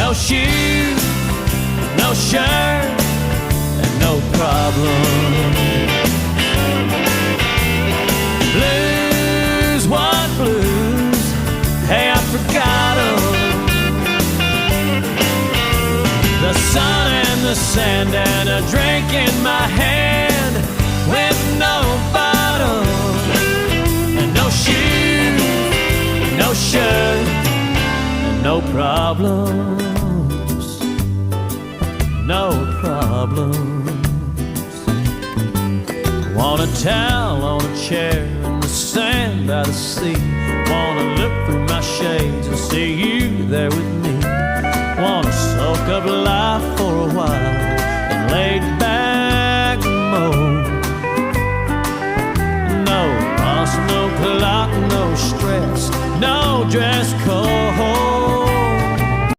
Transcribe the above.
No shoes, no shirt, and no problem. Blues, what blues? Hey, I forgot 'em. The sun and the sand and a drink in my hand with no bottom and no shoes, no shirt, and no problems. No problems. Want a towel on a chair in the sand by the sea. Wanna look through my shades and see you there with me. Wanna soak up life for a while and laid back mode. No boss, no clock, no stress, no dress code.